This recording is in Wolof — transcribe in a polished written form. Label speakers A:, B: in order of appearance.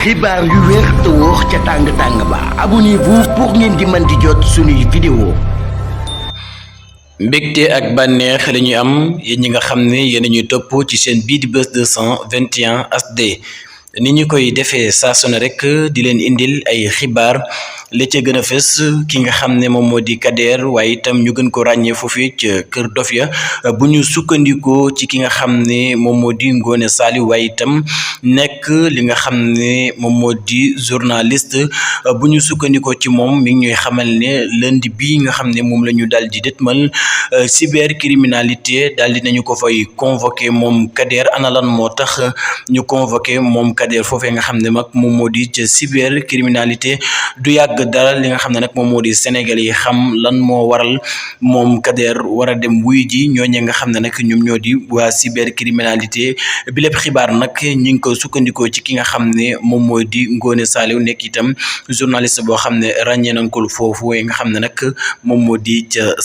A: xibaar yu wér te wóor ca tàng ba abonnez-vous pour ngeen di mën di jot suñuy vidéo.
B: mbégte ak bànneex la ñuy am yéen ñi nga xam ne yéen ñuy topp ci chaîne bii di Buzz 221 HD ni ñu koy defee saa su ne rek di leen indil ay xibaar li ca gën a fës ki nga xam ne moom moo di Kader waaye itam ñu gën ko ràññee foofu ca Kër Dof ya bu ñu sukkandikoo ci ki nga xam ne moom moo di Ngoné Saliou waaye itam nekk li nga xam ne moom moo di journaliste bu ñu sukkandikoo ci moom mi ngi ñuy xamal ne lundi bi nga xam ne moom la ñu daal di dëtmal cybercriminalité daal di nañu ko fay convoqué moom Kader ana lan moo tax ñu convoqué moom Kader foofee nga xam ne mag moom moo di ca cybercriminalité du yàgg dara li nga xam ne nag moom moo di Sénégal yi xam lan moo waral moom Kader war a dem wuy ji ñooñee nga xam ne nag ñoom ñoo di waa cybercriminalité bi lépp xibaar nag ñi ngi ko sukkandikoo ci ki nga xam ne moom moo di Ngoné Saliou nekk itam journaliste boo xam ne ràññee nañ ko foofu nga xam ne nag moom moo di ca